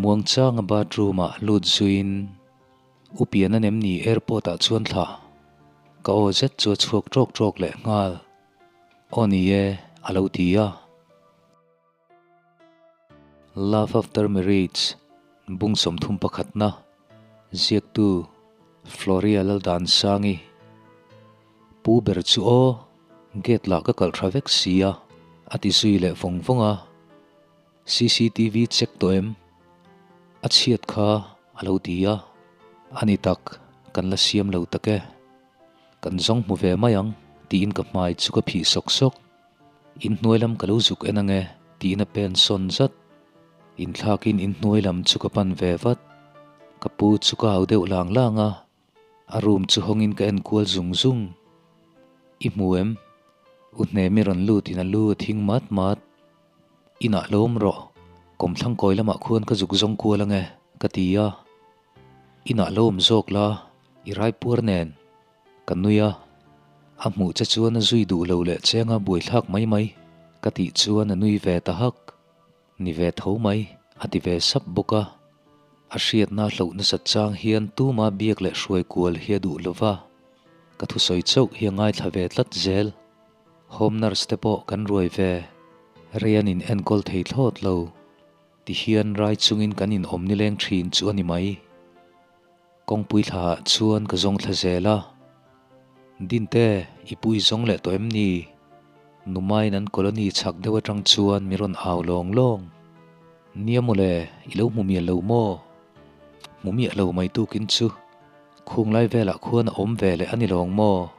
Muangchanga bathroom ah lut zuiin U Piana nem ni airport ah chuan thlah ka aw zet chu a chhuak ṭawk ṭawk leh nghal. Aw ni e, a lo ti a. Love After Marriage, Bung 31na, Ziaktu, Floria Laldansangi. Pu ber chu aw, gate lah ka kalh tha vek si a, a ti zui leh vawng vawng a. Cctv check tawh em? A chhiat kha a lo ti a. A ni tak, kan la siam lo tak e. Kan zawng hmu ve mai ang, tiin ka hmai chu ka phih sawk sawk. Inhnuai lam ka lo zuk en ange tiin a pen sawn zat. Inthlakin inhnuai lam chu ka pan ve vat. Ka pu chu ka au deuh lang lang a, a room chu hawngin ka en kual zung zung. I hmu em? U Hnemi rawn lutin a lu a thing mat mat. Inah lawm rawh, kawmthlang kawi lamah khuan ka zuk zawng kual ange ka ti a. Inah lawm zawk la, i raipuar nen. Ka nui a, a hmuh che chuan a zui duh lo leh cheng a buaithlak mai mai ka tih chuan a nui ve ta hak. Ni ve tho mai, a ti ve sap bawk a. A hriatna hloh nasat chang hian tuma biak leh hruai kual hi a duh lo va, ka thusawi chauh hi a ngaithla ve tlat zel. Home nurse te pawh kan ruai ve, rei an in enkawl thei thlawt lo. Ti hian rai chungin kan in awm nileng thin chu a ni mai. Kawngpui thla ah chuan ka zawng thla zel a. Dinte, i pui zawng leh tawh em ni? Numain an colony chhak deuh atang chuan mi rawn au lawng lawng. Nia mawle, i lo hmu miah lo maw? Hmu miah lo mai tukin chu. Khung lai velah khuan a awm ve leh a ni lawng maw?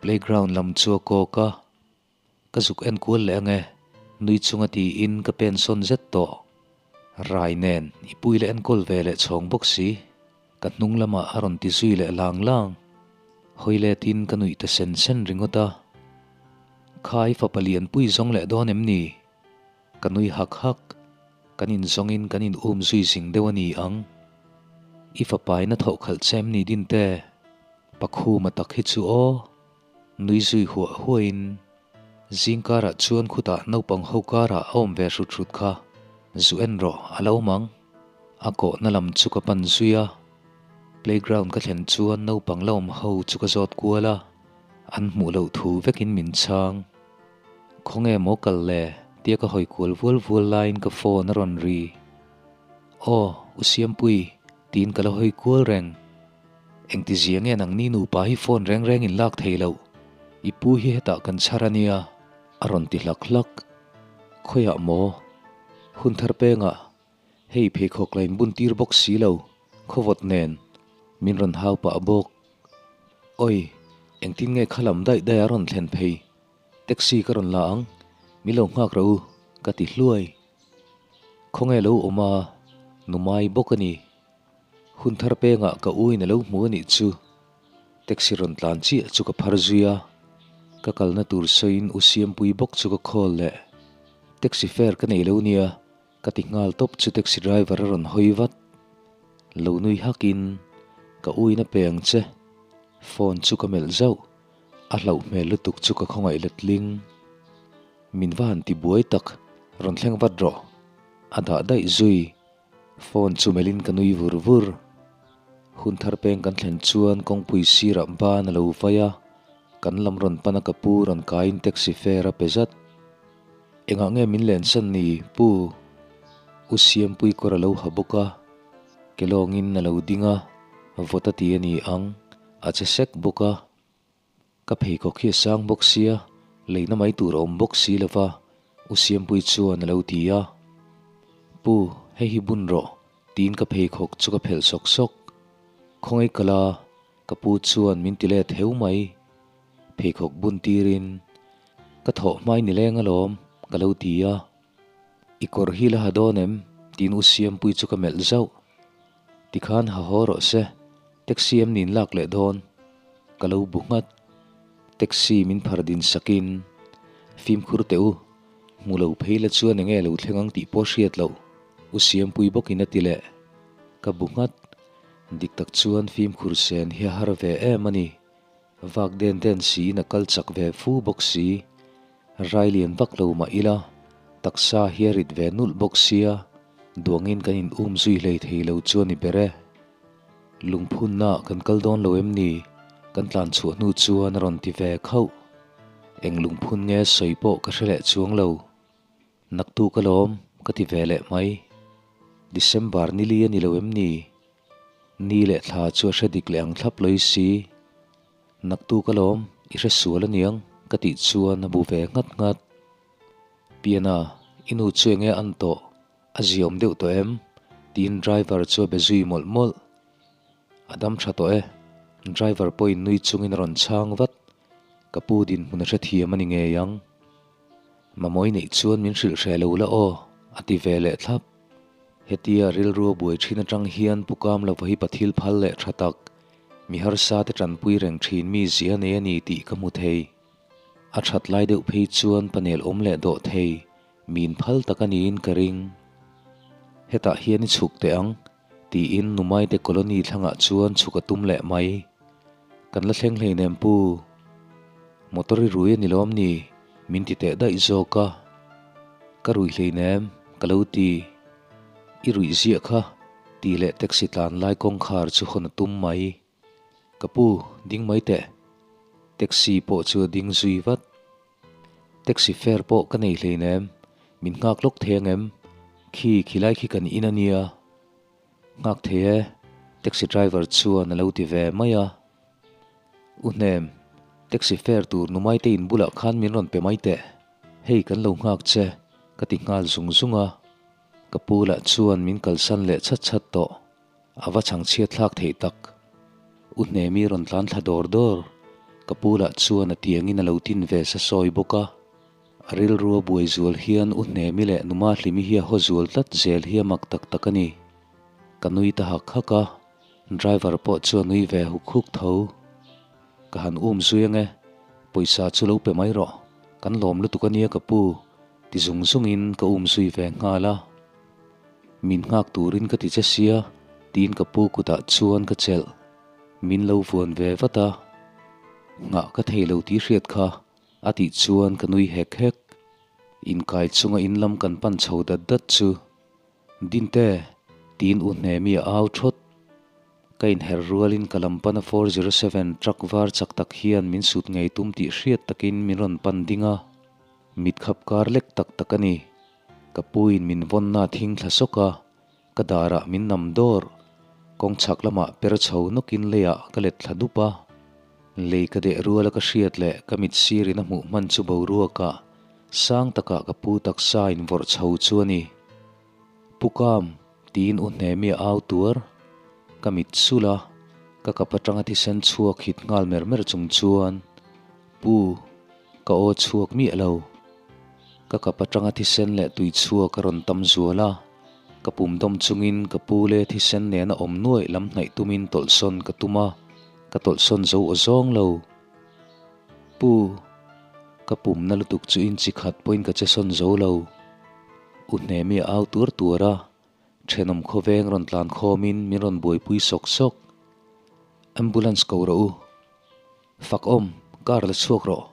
Playground lam chu a kawk a. Ka zuk en kual leh ange, nui chunga tiin ka pen sawn zet tawh. Rai nen i pui leh enkawl ve leh chhawng bawk si, ka hnung lamah a rawn ti zui leh lang lang. Hawi letin ka nuih ta sen sen ringawt a. Khai fapa lian pui zawng leh dawn em ni? Ka nui hak hak. Kan inzawngin kan in um zui zing deuh a ni ang. I fapain a thawh khalh che em ni Dinte? Pakhuma tak hi chu aw. Nui zui huah huahin zing karah chuan khutah naupang ho karah a awm ve hrut hrut kha zu en rawh a lo awm ang. A kawhna lam chu ka pan zui a, playground ka thlen chuan naupang la awm ho chu ka zawt kual a, an hmuh loh thu vekin min chhang. Khawnge maw kal le? tia ka hawi kual vual vual laiin ka phone a rawn ri. Aw, U Siampui, tiin ka la hawi kual reng. Engtizia nge nangni nupa hi phone reng reng in lak thei loh? I pu hi hetah kan chhar a nia, a rawn ti hlak hlak. Khawiah maw? Hun thar pengah hei pheikhawk la in bun tir bawk si lo, khawvawt nen min rawn hau pah bawk. Awi, engtin nge kha lam daih daih a rawn thlen phei? Taxi ka rawn la ang, min lo nghak rawh u, ka ti hluai. Khawnge lo awm a, numai bawk a ni. Hun thar pengah ka u in a lo hmu a nih chu. Taxi rawn tlan chiah chu ka phar zui a, ka kalna tur sawiin u Siampui bawk chu ka call leh. Taxi fare ka nei lo nia, ka ti nghal tawp chu taxi driver a rawn hawi vat. Lo nui hakin, Ka u in a pe ang che. Phone chu ka melh zauh, a hlauh hmel lutuk chu ka khawngaih letling. Min va han ti buai tak, rawn thleng vat rawh. A dah daih zui. Phone chu melhin ka nui vur vur. Hun thar peng kan thlen chuan kawngpui sirah ban a lo vai a, kan lam rawn pan a ka pu rawn kaiin taxi fare a pe zat. Engah nge min lensan ni pu? U Siampui kawr a lo ha bawk a, kelawngin a lo ding a, vawt a ti a ni ang, a che sek bawk a. Ka pheikhawk hi a sang bawk sia, leina mai tur a awm bawk si lo va, U Siampui chuan a lo ti a. Pu, hei hi bun rawh, tiin ka pheikhawk chu ka phelh sawk sawk. Khawngaih ka la, ka pu chuan min ti let heu mai. Pheikhawk bun tirin, Ka thawh hmai ni leng alawm, ka lo ti a. I kawr hi la ha dawn em? tiin U Siampui chu ka melh zauh. Tikhan ha haw rawh se, taxi em nin lak leh dawn? Ka lo bu nghat. Taxi min phar din sakin, Fimkhur teh u, hmu lo phei la chuan enge lo thleng ang tih pawh hriat loh, U Siampui bawkin a ti leh. Ka bu nghat. Dik tak chuan fimkhur sen hi a har ve em a ni. Vak den den siin a kal chak ve fu bawk si. Rai lian vak lo mah ila, taksa hi a rit ve nulh bawk sia. Duangin kan in um zui hlei thei lo chu a ni ber e. Lungphunna kan kal dawn lo em ni? Kan tlan chhuah hnu chuan a rawn ti ve khauh. Eng lungphun nge sawi pawh ka hre leh chuang lo. Naktuk alawm ka ti ve leh mai. December ni li a ni lo em ni? Ni leh thla chu a hre dik leh ang thlap lawih si. Naktuk alawm i hre sual aniang ka tih chuan a bu ve nghat nghat. Piana, i nu chu enge an tawh? A ziawm deuh tawh em? Tiin driver chu a be zui mawlh mawlh. A dam tha tawh e. Driver pawhin nui chungin a rawn chhang vat. Ka pu dinhmun a hrethiam a ni ngei ang. Mamawi neih chuan min hrilh hreh lo la aw, a ti ve leh thlap. Hetia rilru a buai thin atang hian Pu Kamlova hi pathil phal leh tha tak, mi harsa te tanpui reng thin mi zia nei a ni tih ka hmu thei. A that lai deuh phei chuan panel awm leh dawh thei, min phal tak a niin ka ring. Hetah hian i chhuk teh ang, tiin Numaite colony thlangah chuan chhuk a tum leh mai. Kan la thleng hleinem pu. Motor i rui a ni lawm ni? Min ti teh daih zawk a. Ka rui hleinem, ka lo ti. I ruih ziah kha, tih leh taxi tlan lai kawngkhar chu hawn a tum mai. Ka pu, ding mai teh. Taxi pawh chu a ding zui vat. Taxi fare pawh ka nei hleinem, min nghak lawk thei ang em? Khi khilai khi kan in a nia. Nghak thei e, taxi driver chuan a lo ti ve mai a. U Hnem, taxi fare tur Numaite in bulah khan min rawn pe mai teh. Hei kan lo nghak che, ka ti nghal zung zung a. Ka pu lah chuan min kalsan leh chhat chhat tawh. A va chhangchhiat thlak theih tak. U Hnemi rawn tlan thla dawr dawr. Ka pu lah chuan a tiangin a lo tin ve sa sawi bawk a. A rilru a buai zual hian U Hnemi leh Numa Hlimi hi a haw zual tlat zel hi a mak tak tak a ni. Ka nui ta hak hak a, driver pawh chu a nui ve huk huk tho. Ka han um zui ange, pawisa chu lo pe mai rawh, kan lawm lutuk a nia ka pu, ti zung zungin ka um zui ve nghal a. Min nghak turin ka ti che sia, tiin ka pu kutah chuan ka chelh. Min lo vuan ve vat a, nghah ka thei lo tih hriat kha a tih chuan ka nui hek hek. Inkai chunga in lam kan pan chho dat dat chu, Dinte, tiin u Hnemi a au thawt. Ka inher rualin ka lam pana 407 truck var chak tak hian min sut ngei tum tih hriat takin min rawn pan ding a. Mit khap kar lek tak tak a ni. Ka puin min vawnna thing thla sawk a, ka darah min nam dawr. Kawng chhak lamah per chho nawkin leiah ka let thla dup a. Lei ka deh ruala ka hriat leh ka mit sirin a hmuh hman chu boruakah sang takah ka pu taksa in vawrh chho chu a ni. Pu Kam, tiin u Hnemi a au tuar. Ka mit sulh a, ka kap atanga thisen chhuak hit nghal mer mer chung chuan, Pu, ka aw chhuak miah lo. Ka kap atanga thisen leh tui chhuak a rawn tam zual a, ka pum dawm chungin ka pu leh thisen nena awm nuaih lam hnaih tumin tawlhsawn ka tum a, ka tawlhsawn zo aw zawng lo. Pu, ka pum na lutuk chu inchi khat pawhin ka che sawn zo lo. U Hnemi a au tuar tuar a, thenawm khawveng rawn tlan khawmin min rawn buaipui sawk sawk. Ambulance ko rawh u. Fak awm, car la chhuak rawh.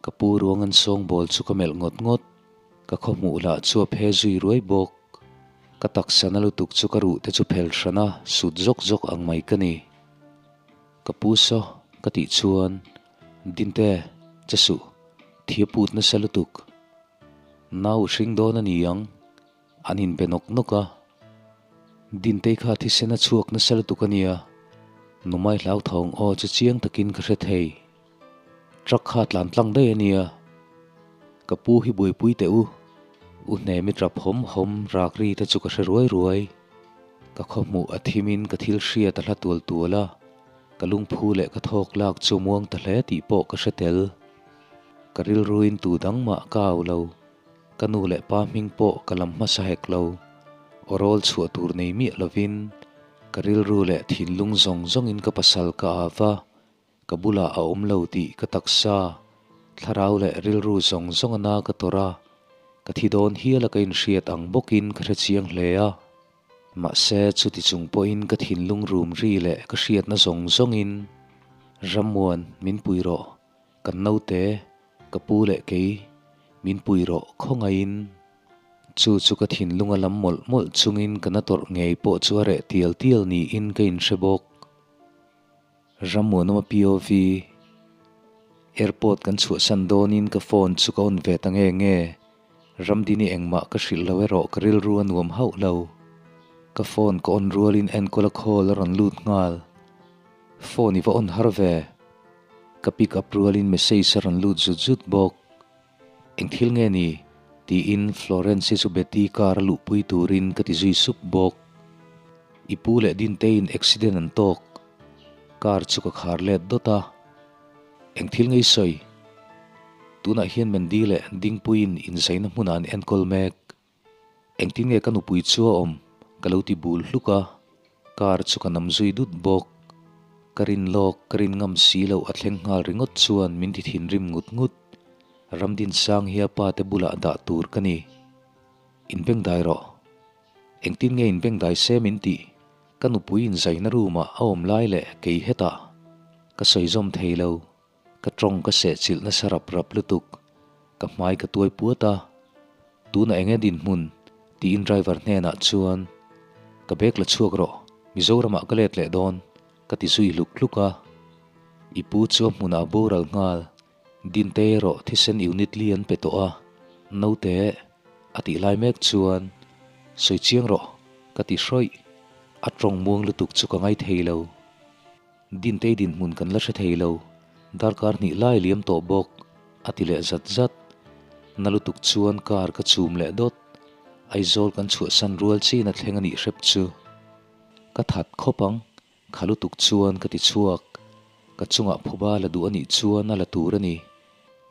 Ka pu ruang an sawngbawl chu ka melh ngawt ngawt. Ka khaw hmuh lah chu a phe zui ruai bawk. Ka taksa na lutuk chu ka ruh te chu phel hran a, sut zawk zawk ang mai ka ni. Ka pu saw ka tih chuan, Dinte, che suh, thi a put nasa lutuk. Nau hring dawn a ni ang, an inbe nawk nawk a. Dintei kha thisen a chhuak nasa lutuk a nia, Numai hlauthawng aw chu chiang takin ka hre thei. Truck kha tlan tlang daih a nia. Ka pu hi buaipui teh u. U hnemi tap hawm hawm rak ri te chu ka hre ruai ruai. Ka khaw hmuh a thimin ka thil hriat a hla tual tual a, ka lungphu leh ka thawk lak chu muang ta hle tih pawh ka hre tel. Ka rilruin tu dang mah ka au lo. Ka nu leh pa hming pawh ka lam hmasa hek lo. Aw rawl chhuah tur nei miah lovin ka rilru leh thinlung zawng zawngin ka pasal ka au va. Ka bulah a awm lo tih ka taksa, thlarau leh rilru zawng zawng a na ka tawrh a, ka thi dawn hial a ka inhriat ang bawkin ka hre chiang hle a. Mahse, chuti chung pawhin ka thinlung rum ri leh ka hriatna zawng zawngin, Rammuan, min pui rawh, kan naute, ka pu leh kei, min pui rawh khawngaihin. Chu chu ka thinlung a lam mawlh mawlh chungin ka na tawrh ngei pawh chu a reh tial tial niin ka inhre bawk. Rammuanawma POV, Airport kan chhuahsan dawnin ka phone chu ka on ve ta nge nge. Ramdini engmah ka hrilh lo erawh ka rilru a nuam hauh lo. Ka phone ka on rualin enkawl a call a rawn lut nghal. Phone i va on har ve. Ka pick up rualin message a rawn lut zut zut bawk. Eng thil nge ni? tiin Florence-i chu Betty car a luhpui turin ka ti zui sup bawk. I pu leh Dinteiin accident an tawk. Car chu ka khar let dawt a. Eng thil nge i sawi? Tunah hian Mandy leh Dingpuiin inzaina hmunah an enkawl mek. Engtin nge ka nupui chu a awm? Ka lo ti bul hluk a, car chu ka nam zui dut bawk. Ka rin lawk, ka rin ngam si loh a thleng nghal ringawt chuan min ti thinrim ngut ngut. Ramdinsang hi a pa te bulah dah tur ka ni. Inbengdai rawh. Engtin nge inbengdai se min tih? Ka nupui inzaina room ah a awm lai leh kei hetah. Ka sawi zawm thei lo. Ka tawng ka sehchilh nasa rap rap lutuk, ka hmai ka tuai puat a, Tunah eng nge dinhmun? tiin driver hnenah chuan, Ka bag la chhuak rawh, Mizoramah ka let leh dawn, ka ti zui hluk hluk a. I pu chu a hmunah a boral nghal, Dinte erawh thisen unit li an pe tawh a, naute a tih lai mek chuan, Sawi chiang rawh, ka ti hrawih, a tawng muang lutuk chu ka ngaithei lo. Dintei dinhmun kan la hre thei lo, darkar hnih lai liam tawh bawk, a ti leh zat zat. Na lutuk chuan car ka chum leh dawt, Aizawl kan chhuahsan rual chin a thleng a nih hrep chu. Ka that khawp ang, kha lutuk chuan ka ti chhuak. Ka chungah phuba la duh a nih chuan a la tur a ni.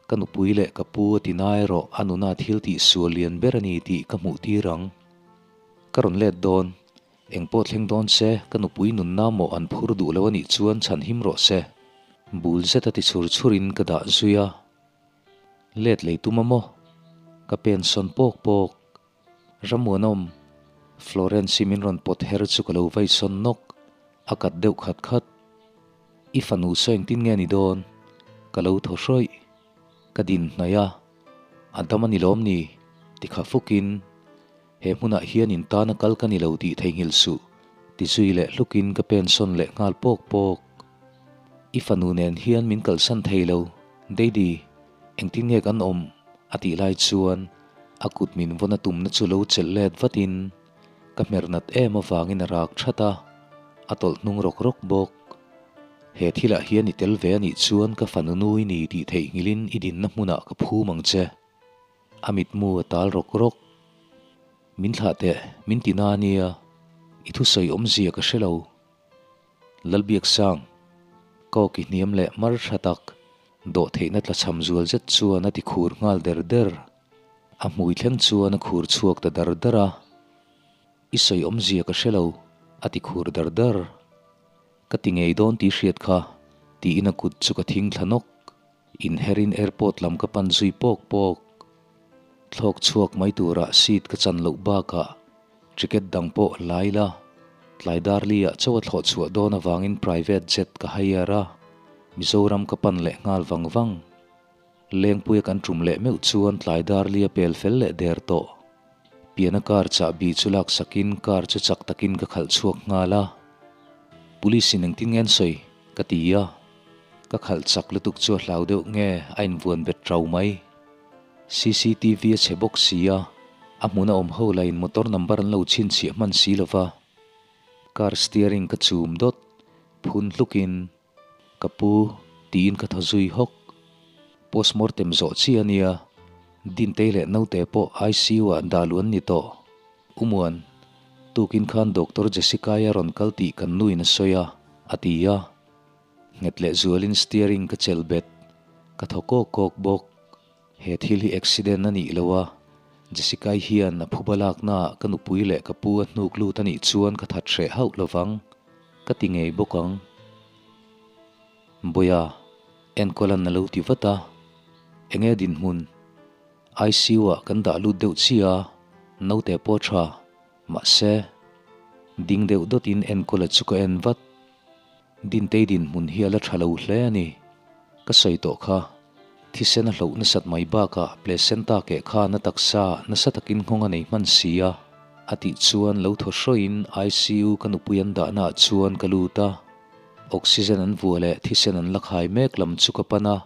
Ka nupui leh ka pu a ti na erawh a nuna thil tih sual lian ber a ni tih ka hmuh tir ang. Ka rawn let dawn, Eng pawh thleng dawn se, ka nupui nunna mawh an phur duh lo a nih chuan chhan him rawh se. Bul zet a ti chhur chhurin ka dah zui a. Let lei tum a maw? Ka pen sawn pawk pawk. Ramuanawm, Florence-i min rawn pawt her chu ka lo vai sawn nawk. A kat deuh khat khat. I fanu saw engtin nge ni dawn? Ka lo thaw hrawih. Ka din hnaih a. A dam a ni lawm ni? Ti kha fukin. He hmunah hian in tana kal ka ni lo tih theihnghilh suh, ti zui leh hlukin ka pen sawn leh nghal pawk pawk. I fanu nen hian min kalsan thei lo, Daddy, engtin nge kan awm? a tih lai chuan a kut min vawn a tumna chu lo chelh let vatin ka hmer nat em avangin a rak that a, a tawlh hnung rawk rawk bawk. He thilah hian i tel ve a nih chuan ka fanu nu i ni tih theihnghilhin i dinna hmunah ka phum ang che. A mitmu a tal rawk rawk. Min thlah teh, min ti na a nia, i thusawi awmzia ka hre lo. Lalbiaksang, ka awki hniam leh mar tha tak, dawhtheihna tlachham zual zet chuan a ti khur nghal der der. A hmui thleng chuan a khur chhuak ta dar dar a. I sawi awmzia ka hre lo, a ti khur dar dar. Ka ti ngei dawn tih hriat kha, tiin a kut chu ka thing thla nawk. Inherin airport lam ka pan zui pawk pawk. Thlawk chhuak mai turah seat ka chan loh bakah ticket dang pawh la ila, tlai darli ah chaw a thlawh chhuah dawn avangin private jet ka hire a, Mizoram ka pan leh nghal vang vang. Lengpuia kan tum leh meuh chuan tlai darli a pel fel leh der tawh. Piana car chahbi chu laksakin car chu chak takin ka khalh chhuak nghal a. Police in engtin nge an sawi? ka ti a. Ka khalh chak lutuk chu a hlau deuh nge a invuan bet rau mai. Cctv a chhe bawk si a, a hmun a awm ho lahin motor number an lo chhinchhiah hman si lo va. Car steering ka chum dawt, phun hlukin, Ka pu, tiin ka thaw zui hawk. Postmortem zawh chi a nia, Dintei leh naute pawh ICU ah dah luh an ni tawh. Umuan, tukin khan Doctor Jessica-i a rawn kal tih kan nuin a sawi a, a ti a. Nghet leh zualin steering ka chelh bet, ka thaw kawk kawk bawk. He thil hi accident a nih lo a, Jessica-i hian a phuba laknaah ka nupui leh ka pu a hnuk lut a nih chuan ka that hreh hauh lovang, ka ti ngei bawk ang. Bawiha, Enkawla'n a lo ti vat a, Enge dinhmun? ICU ah kan dah lut deuh chiah a, naute pawh tha, mahse, ding deuh dawtin Enkawla chu ka en vat. Dintei dinhmun hi a la tha lo hle a ni. Ka sawi tawh kha. Thisen a hloh nasat mai bakah placenta keh khan a taksa nasa takin nghawng a nei hman si a, a tih chuan lo thaw hrawiin ICU ka nupui an dahna ah chuan ka lut a. Oxygen an vuah leh thisen an la khai mek lam chu ka pan a,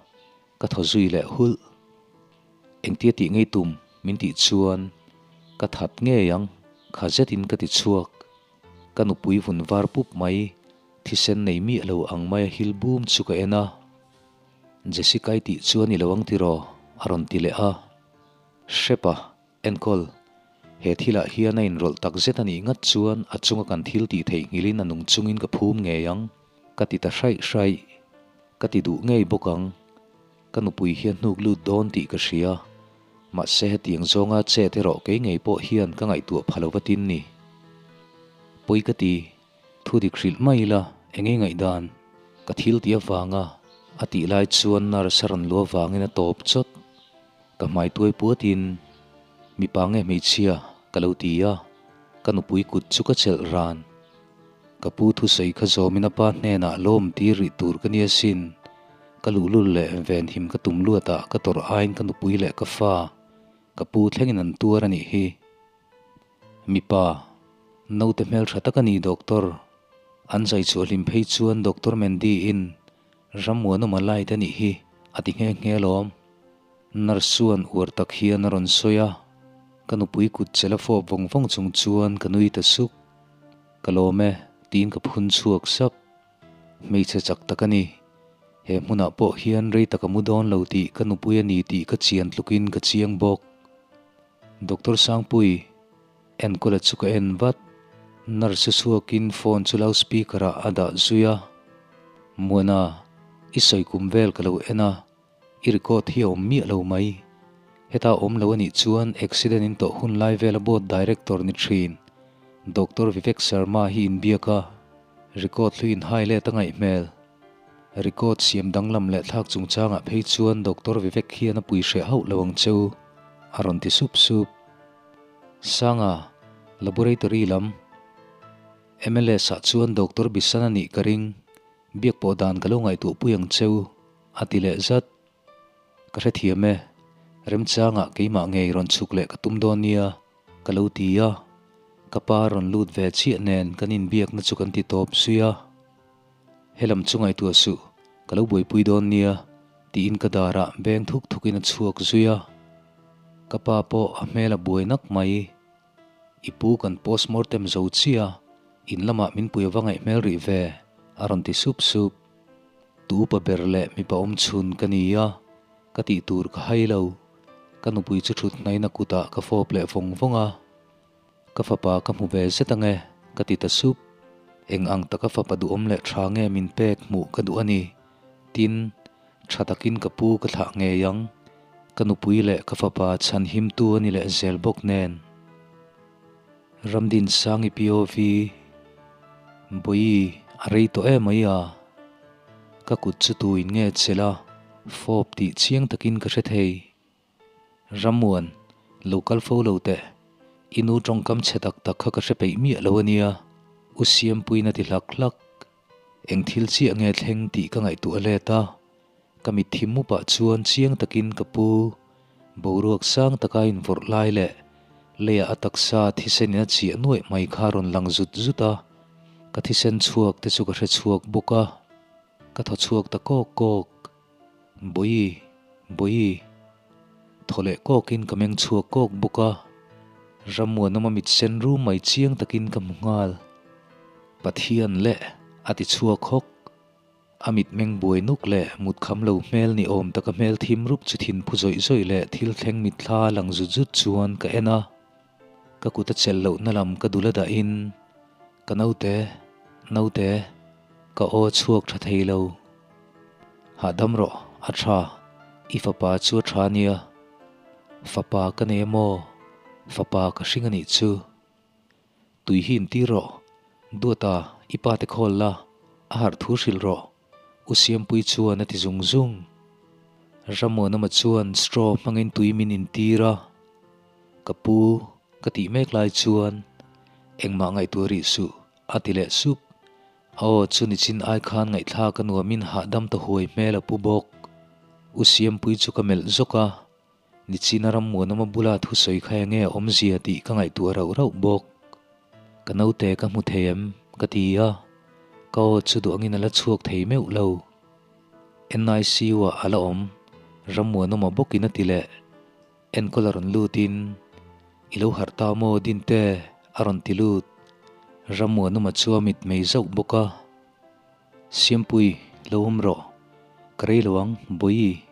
ka thaw zui leh hulh. Engtia tih ngei tum min tih chuan ka that ngei ang, kha zetin ka ti chhuak. Ka nupui vun var pup mai, thisen nei miah lo ang maia hil bum chu ka en a. Jessica-i tih chu a ni lo ang tiraw? a rawn ti leh a. Hrepa, enkawl, he thilah hian a inrawlh tak zet a nih ngat chuan a chunga kan thil tih theihnghilhin a nung chungin ka phum ngei ang, ka ti ta hraih hraih. Ka ti duh ngei bawk ang. Ka nupui hian hnuk lut dawn tih ka hria. Mahse hetiang zawnga chet erawh kei ngei pawh hian ka ngaihtuah pha lo va tin ni. Pawi ka ti, thu dik hrilh mai ila eng nge ngaihdan? Ka thil tih avanga a tih lai chuan nurse a rawn luh avangin a tawp chawt. Ka hmai tuai puatin mipa nge hmeichhia ka lo ti a, ka nupui kut chu ka chelh ran. Ka pu thusawi kha zawmin a pa hnenah lawm tir rih tur ka nia sin. Ka luhlul leh venhim ka tum luatah ka tawrh aiin ka nupui leh ka fa, ka pu thlengin an tuar a nih hi. Mipa, naute hmeltha tak a ni Doctor. An zai chhuah hlim phei chuan Doctor Mandy-in Rammuanawma light a nih hi a ti nghe nghe alawm. Nurse chuan uar tak hian a rawn sawi a, ka nupui kut chela fawp vawng vawng chung chuan ka nui ta suk. Ka lawm e, tiin ka phun chhuak sap. Hmeichhe chak tak a ni. He hmunah pawh hian rei tak a mu dawn lo tih ka nupui a ni tih ka chian tlukin ka chiang bawk. Doctor Sangpui, enkawla chu ka en vat. Nurse chu chhuakin phone chu loudspeaker ah a dah zui a. Muana, i sawi kum vel ka lo en a. I record hi a awm miah lo mai. Heta awm lo a nih chuan accident in tawh hun lai vela board director ni thin Doctor Vivek Sharma hi inbiak a, record hlui in hai let a ngaih hmel. Record siam danglam leh thlak chungchangah phei chuan Doctor Vivek hian a pui hreh hauh lo ang cheu, a rawn ti sup sup. Sanga, laboratory lam MLS ah chuan Doctor Bisan a nih ka ring, biak pawh dan ka lo ngaihtuah pui ang cheu. A ti leh zat. Ka hrethiam e, remchangah keimah ngei rawn chhuk leh ka tum dawn nia, ka lo ti a. Ka pa rawn lut ve chiah nen kan inbiakna chu kan ti tawp zui a. Helam chu ngaihtuah suh, ka lo buaipui dawn nia, tiin ka darah beng thuk thukin a chhuak zui a. Ka pa pawh a hmel a buai nak mai. I pu kan postmortem zo chiah a, in lamah min pui ava ngaih hmel rih ve, a rawn ti sup sup. Tu upa ber leh mipa awm chhun ka ni a, ka tih tur ka hai lo. Ka nupui chu thut hnaina kutah ka fawp leh vawng vawng a. Ka fapa ka hmu ve zet ange, ka ti ta sup. Eng ang taka fapa duhawm leh tha nge min pek hmuh ka duh a ni. Tin, tha takin ka pu ka thlah ngei ang. Ka nupui leh ka fapa chhanhimtu a ni leh zel bawk nen. Ramdinsangi POV, Bawi, a rei tawh em mai a? Ka kut chu tu in nge chelh a, fawp tih chiang takin ka hre thei. Ramuan, lo kal fo lo teh, i nu tawngkam chhe tak tak kha ka hre peih miah lo a nia, U Siampuiin a ti hlak hlak. Eng thil chiah nge thleng tih ka ngaihtuah let a, ka mitthi mupah chuan chiang takin ka pu boruak sang taka invawrh lai leh leiah a taksa thisen in a chiah nuaih mai kha rawn lang zut zut a, ka thisen chhuak te chu ka hre chhuak bawk a, ka thaw chhuak ta kawk kawk. Bawi, bawi. Thaw leh kawkin ka meng chhuak kawk bawk a, Rammuanawma mit sen rum mai chiang takin ka hmu nghal. Pathian leh a ti chhuak hawk. A mitmeng buai nuk leh mut kham lo hmel ni awm taka hmel thim rup chu thin phu zawih zawih leh thil thleng mitthla lang zut zut chuan ka en a. Ka kut a chelh lohna lam ka dul a dahin, Ka naute, naute, ka aw chhuak tha thei lo. Hahdam rawh, a tha, i fapa chu a tha nia. Fapa ka nei amaw? Fapa ka hring a nih chu. Tui hi intir rawh, Duata, i pa te khawl la, a harh thu hrilh rawh, U Siampui chuan a ti zung zung. Ramuanawma chuan straw hmangin tui min intir a, Ka pu, ka tih mek lai chuan engmah ngaihtuah rih suh, a ti leh sup. A aw chu nichin ai khan ngaihthlak a nuamin hahdam ta huai hmel a pu bawk. U Siampuii chu ka melh zawk a, Nichina Rammuanawma bula thusawi kha enge a awmzia tih ka ngaihtuah rauh rauh bawk. Ka naute ka hmu thei em? ka ti a, ka aw chu duh angin a la chhuak thei meuh lo. NICU ah a la awm, Rammuanawma bawkin a ti leh. Enkawl a rawn lutin, I lo harh ta maw Dinte? a rawn ti lut. Rammuanawma chu a mitmei zauh bawk a. Siampui, lo awm rawh. Ka rei lo ang, Bawihi.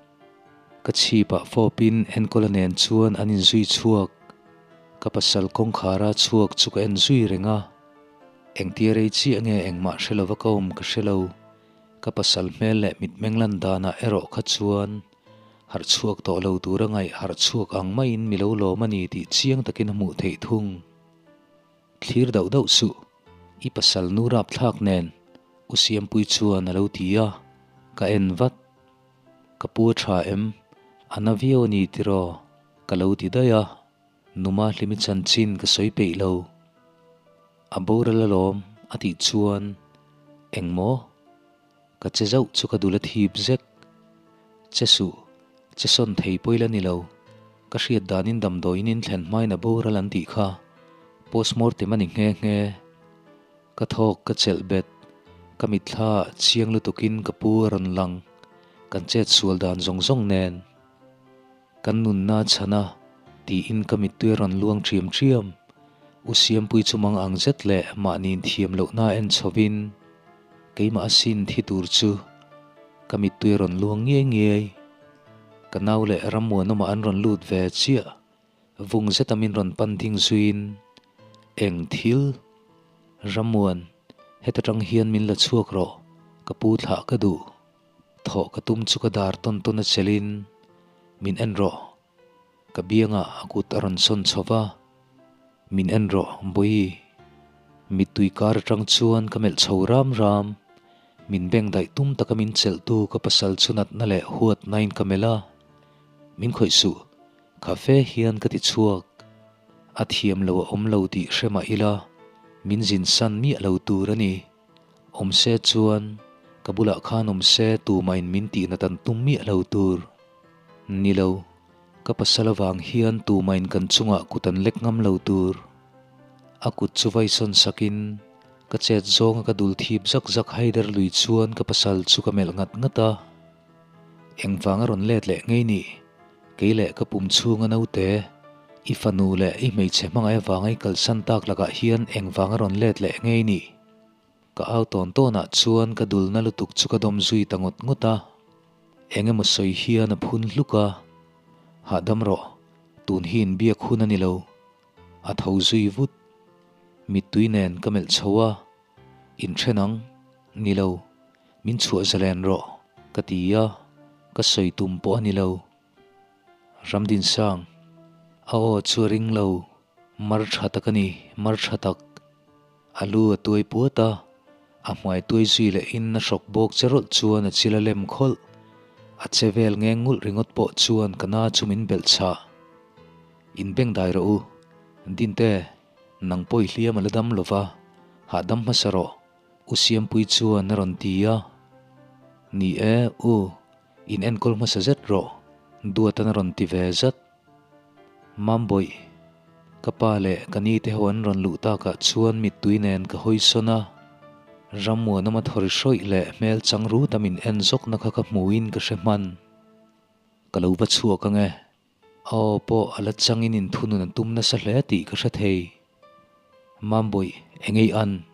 Ka chhipah fawpin Enkawla nen chuan an inzui chhuak. Ka pasal kawngkhara chhuak chu ka en zui reng a. Engtia rei chiah nge engmah hre lova ka awm ka hre lo. Ka pasal hmel leh mitmeng lan danah erawh kha chuan harh chhuak tawh lo tura ngaih harh chhuak ang maiin mi lo lawm a ni tih chiang takin a hmuh theih thung. Thlir dauh dauh suh, i pasal nu rapthlak nen U Siampui chuan a lo ti a, ka en vat. Ka pu a tha em? A na viau a ni tiraw? Ka lo ti daih a, Numa hlimi chanchin ka sawi peih lo. A boral alawm a tih chuan, Engmaw? Ka che zauh chu ka dul a thip zek. Che suh, che sawn thei pawi la ni lo. Ka hriat danin damdawiin in thlen hmain a boral an tih kha. Postmortem a ni nghe nghe. Ka thawk ka chelh bet. Ka mitthla chiang lutukin ka pu a rawn lang. Kan chet sual dan zawng zawng nen. Kan nunna chhana tiin ka mittui a rawn luang ṭhiam ṭhiam. U Siampui chu mang ang zet leh mahniin thiam lohna en chhovin keimah a sin thi tur chu ka mittui a rawn luang ngiai ngiai. Ka nau leh Rammuanawma an rawn lut ve chiah. Vung zeta min rawn pan ding zuiin eng thil Rammuan heta tang hian min la chhuak rawh ka pu thlah ka duh. Thawh ka tum chu ka dar tawn tawn a chelin, Min en rawh. Ka biangah a kut a rawn sawn chho va, Min en rawh, Bawihi. Mittui kar atang chuan ka melh chho ram ram. Min beng daih tum taka min chelhtu ka pasal chu natna leh huatnain ka melh a, Min khawih suh, kha fe hian ka ti chhuak. A thiam lo a awm lo tih hre mah ila, min zinsan miah lo tur a ni. Awm se chuan ka bulah khan awm se tumahin min tihna tan tum miah lo tur. Ni lo, ka pasal avang hian tumahin kan chungah kut an lek ngam lo tur. A kut chu vai sawn sakin ka chet zawnga ka dul thip zak zak haider lui chuan ka pasal chu ka melh ngat ngat a. Engvang a rawn let leh ngei nih? Kei leh ka pum chhunga naute, i fanu leh i hmeichhe hmangaih avanga i kalsan tak lakah hian engvang a rawn let leh ngei nih? Ka au tawn tawnah chuan ka dulna lutuk chu ka dawm zui ta ngawt ngawt a. Eng emaw sawi hian a phun hluk a, Hahdam rawh, tun hi inbiak hun a ni lo. A tho zui vut. Mittui nen ka melh chho a, Inthen ang, ni lo, min chhuah zalen rawh, ka ti a, ka sawi tum pawh a ni lo. Ramdinsang, a aw chu a ring lo, mar tha tak a ni, mar tha tak. A lu a tuai puat a, a hmai tuai zui lehin a hrawk bawk che rawlh chuan a chil a lem khawlh. A che vel ngeng ngulh ringawt pawh chuan ka na chu min belh chhah. In beng dai rawh u, Dinte, nang pawh i hliam a la dam lo va, hahdam hmasa rawh, U Siampui chuan a rawn ti a. Ni e, U, in enkawl hmasa zet rawh, Duatan a rawn ti ve zat. Mambawih, ka pa leh ka ni te ho an rawn luh takah chuan mittui nen ka hawi sawn a. Rammuanawma thaw ri hrawih leh hmel chang rut a min en zawkna kha ka hmuin ka hre hman. Ka lo va chhuak ang e. A aw pawh a la changin inthunun a tum nasa hle tih ka hre thei. Mambawih, engei an?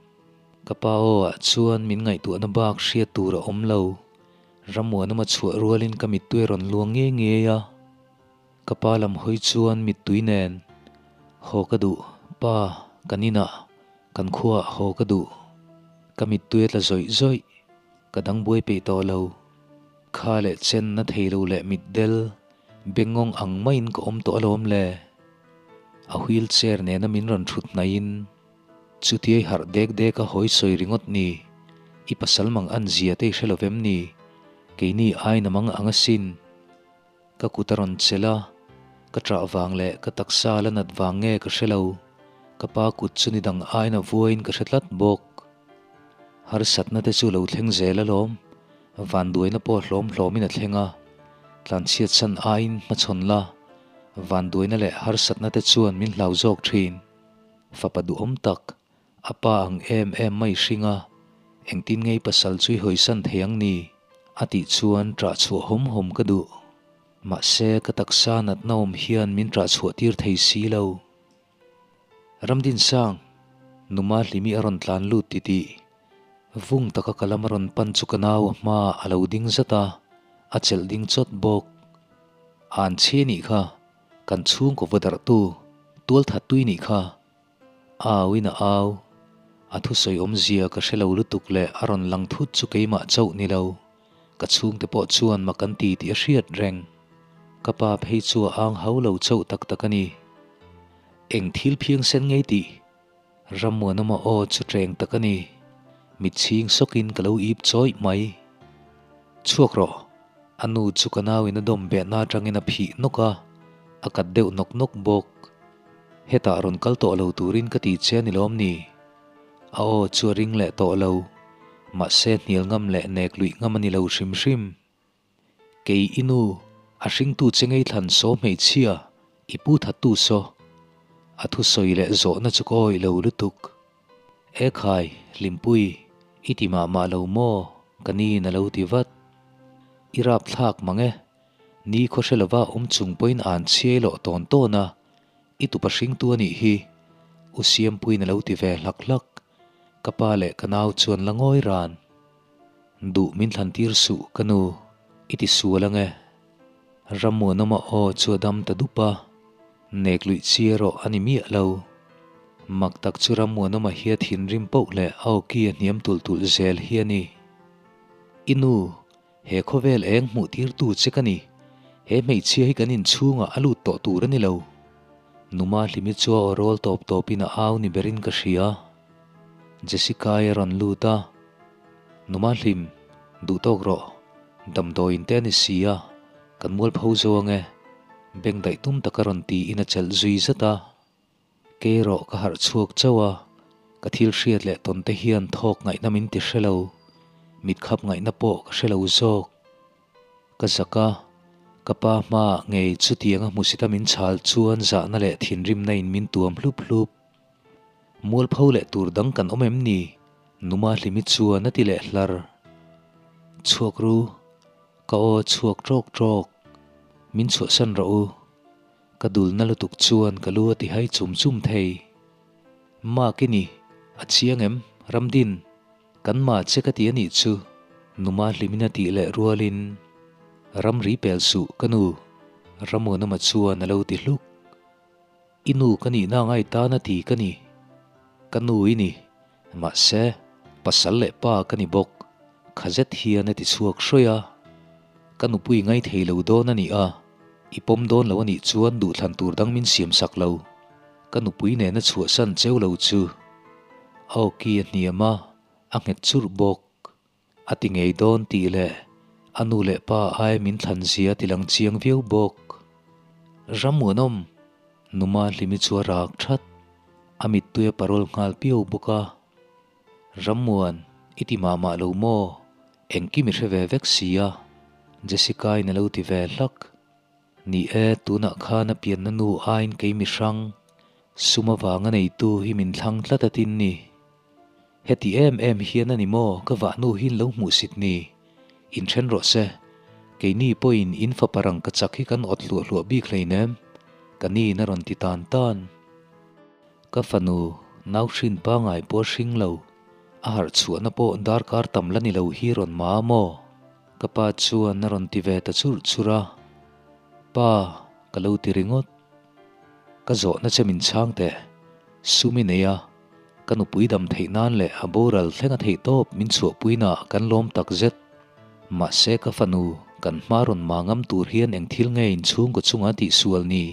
Ka pa aw ah chuan min ngaihtuahna bak hriat tur a awm lo. Rammuanawma chhuah rualin ka mittui a rawn luang ngei ngei a. Ka pa lam hawi chuan mittui nen, Haw ka duh, pa, kan inah, kan khuaah haw ka duh. Ka mittui a tla zawih zawih, ka dang buai peih tawh lo. Kha leh chen na thei lo leh mitdel, bengngawng ang maiin ka awm tawh alawm le. A wheel chair nena min rawn thut hnaihin, Chutiai harh dek dek a hawi sawi ringawt ni, i pasal mang an zia te i hre lo vem ni, keini aina mang ang asin. Ka kut a rawn chelh a, ka ṭah vang leh ka taksa la nat vang nge ka hre lo, ka pa kut chu ni dang aiin a vuaiin ka hre tlat bawk. Harsatna te chu lo thleng zel alawm, vanduaina pawh hlawm hlawmin a thleng a. Tlanchhiatsan aiin hmachhawn la, vanduaina leh harsatna te chuan min hlau zawk thin. Fapa duhawm tak, a pa ang em em mai hring a, engtin ngei pasal chu i hawisan thei ang ni? A tih chuan ṭah chhuah hawm hawm ka duh. Mahse ka taksa natna awm hian min ṭah chhuah tir thei si lo. Ramdinsang, Numa Hlimi a rawn tlan lut titih. Vung taka ka lam a rawn pan chu ka nau a hma a lo ding zat a, a chelh ding chawt bawk. An chhe nih kha, kan chhungkaw va darhtu, tualthat tui nih kha. A auin a au. A thusawi awmzia ka hre lo lutuk leh a rawn lang thut chu keimah chauh ni lo. Ka chhungte pawh chuan mak an ti tih a hriat reng. Ka pa phei chu a ang hau lo chauh tak tak a ni. Eng thil phiang sen ngei tih? Rammuanawma aw chu ṭeng tak a ni. Mit chhing sawkin ka lo ip chawih mai. Chhuak rawh. A nu chu ka nauin a dawm behna aṭangin a phih nawk a, a kat deuh nawk nawk bawk. Hetah rawn kal tawh lo turin ka ti che a ni lawm ni? A aw chu a ring leh tawh lo. Mahse hnial ngam leh nek luih ngam a ni lo hrim hrim. Kei i nu, a hringtu che ngei thlan saw hmeichhia, i pu thattu saw. A thusawi leh zawhna chu ka awih lo lutuk. E khai, Hlimpui, i ti mah mah lo maw? Ka niin a lo ti vat. I rapthlak mang e. Ni khaw hre lova awm chung pawhin an chhiai loh tawn tawn a, I tupa hringtu a nih hi, U Siampuiin a lo ti ve hlak hlak. Ka pa leh ka nau chuan la ngawi ran. Duh min thlan tir suh ka nu, i ti sual ang e. Rammuanawma aw chu a dam ta dup a, nek luih chi erawh a ni miah lo. Mak tak chu Rammuanawma hi a thinrim poh leh a awki a hniam tulh tulh zel hi a ni. I nu, He khawvel eng hmuh tirtu che ka ni. He hmeichhia hi kan inchhungah a lut tawh tur a ni lo. Numa Hlimi chu a aw rawl tawp tawpin a au ni berin ka hria. Jessica-i a rawn lut a. Numa Hlim, duh tawk rawh. Damdawiin te a ni si a, kan mualpho zo ang e. Beng daih tum tak a rawn tiin a chelh zui zat a. Kei erawh ka harh chhuak chauh a, ka thil hriat leh tawn te hian thawk ngaihna min ti hre lo, mit khap ngaihna pawh ka hre lo zawk. Ka zak a, ka pa hmaah ngei chutiang a hmusita min chhal chuan zahna leh thinrimna in min tuam hlup hlup. Mualpho leh tur dang kan awm em ni? Numa Hlimi chuan a ti leh hlar. Chhuak ru, ka aw chhuak ṭawk ṭawk. Min chhuahsan rawh u. Ka dulna lutuk chuan ka lu a ti hai chum chum thei. Mark i ni, a chiang em? Ramdin, kan mah che ka ti a nih chu, Numa hlimin a tih leh rualin, Ramri pel suh ka nu, Ramuanawma chuan a lo ti hluk. I nu ka nihna angai tan a ti ka ni. Ka nu i ni, Mahse, pasal leh pa ka ni bawk, kha zet hian a ti chhuak hrawih a. Ka nupui ngai thei lo dawn a ni a, i pawm dawn lo a nih chuan duhthlan tur dang min siam sak lo. Ka nupui nena chhuahsan cheu lo chu. A awki a hniam a, a nghet churh bawk. A ti ngei dawn tih leh a nu leh pa ai min thlan zia ti lang chiang viau bawk. Rammuanawm! Numa Hlimi chu a rak that. A mittui a parawl nghal piau bawk a. Rammuan, i ti mah mah lo maw? Engkim i hre ve vek si a, Jessica-in a lo ti ve hlak. Ni e, tunah khan a pianna nu aiin kei mi hrang, sum avanga neitu hi min thlang tlat a tin ni. Heti em em hian a ni maw ka vahnu hi in lo hmuhsit ni? Inthen rawh se. Keini pawhin in fapa rang ka chak hi kan awt hluah hluah bik hleinem, ka niin a rawn ti tan tan. Ka fanu, nau hrin pangai pawh a hring lo, a harh chhuahna pawh darkar tam la ni lo hi rawn ma a maw? Ka pa chuan a rawn ti ve ta churh churh a, Pa, ka lo ti ringawt. Ka zawhna che min chhang teh, sum i nei a, ka nupui dam theih nan leh a boral thleng a theih tawp min chhuahpuinaah kan lawm tak zet. Mahse ka fanu, kan hma rawn ma ngam tur hian eng thil nge inchhungkaw chunga tihsual ni?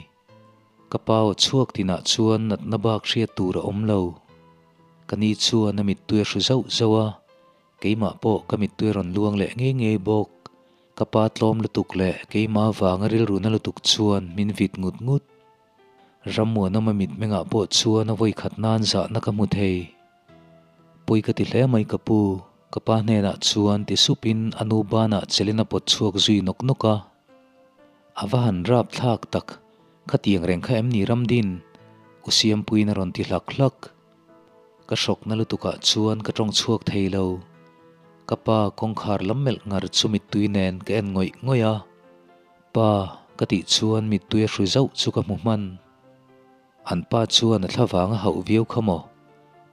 Ka pa aw chhuak tinah chuan natna bak hriat tur a awm lo. Ka ni chuan a mittui a hru zauh zauh a, Keimah pawh ka mittui a rawn luang leh ngei ngei bawk. Ka pa tlawm lutuk leh keimah avanga rilru na lutuk chuan min vit ngut ngut. Rammuanawma mitmengah pawh chuan a vawikhat nan zahna ka hmu thei. Pawi ka ti hle mai ka pu, ka pa hnenah chuan ti supin a nu banah chelin a pawt chhuak zui nawk nawk a. A va han rap thlak tak, khatiang reng kha em ni Ramdin? U Siampuiin a rawn ti hlak hlak. Ka hrawkna lutukah chuan ka tawng chhuak thei lo. Ka pa kawngkhar lam melh ngar chu mittui nen ka en ngawih ngawih a. Pa, ka tih chuan mittui a hru zauh chu ka hmu hman. An pa chuan a thla vang a hauh viau kha maw?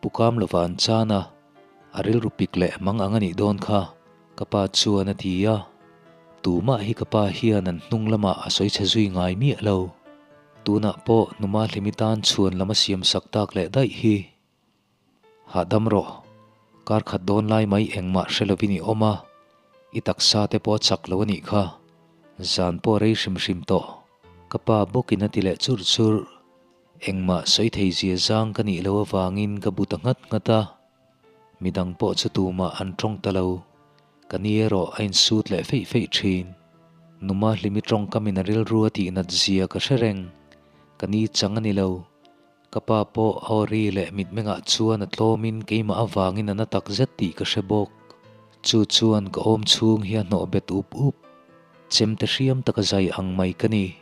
Pu Kam lova an chan a, a rilru pik leh mang ang a nih dawn kha, ka pa chuan a ti a. Tumah hi ka pa hian an hnung lamah a sawi chhe zui ngai miah lo. Tunah pawh Numa Hlimi tan chhuan lam a siam sak tak leh daih hi. Hahdam rawh, kar khat dawn lai mai engmah hre lovin i awm a, i taksa te pawh a chak lo a nih kha, zan pawh a rei hrim hrim tawh, ka pa bawkin a ti leh churh churh. Engmah sawi thei zia zang ka nih loh avangin ka bu ta nghat nghat a, midang pawh chu tumah an tawng ta lo, ka ni erawh a insut leh feih feih thin. Numa hlimi tawngkamin a rilru a tihnat zia ka hre reng, ka ni chang a ni lo. Ka pa pawh a aw ri leh mitmengah chuan a tlawmin keimah avangin a na tak zet tih ka hre bawk. Chu chuan ka awm chhung hi a hnawh bet up up. Chemte hriam taka zai ang mai ka ni.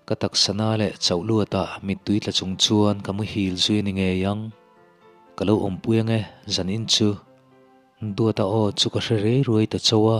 Ka taksa na leh chauh luatah mittui tla chung chuan ka muhil zui a ni ngei ang. Ka lo awmpui ange zan in chu. Duata aw chu ka hre rei ruai ta chauh a.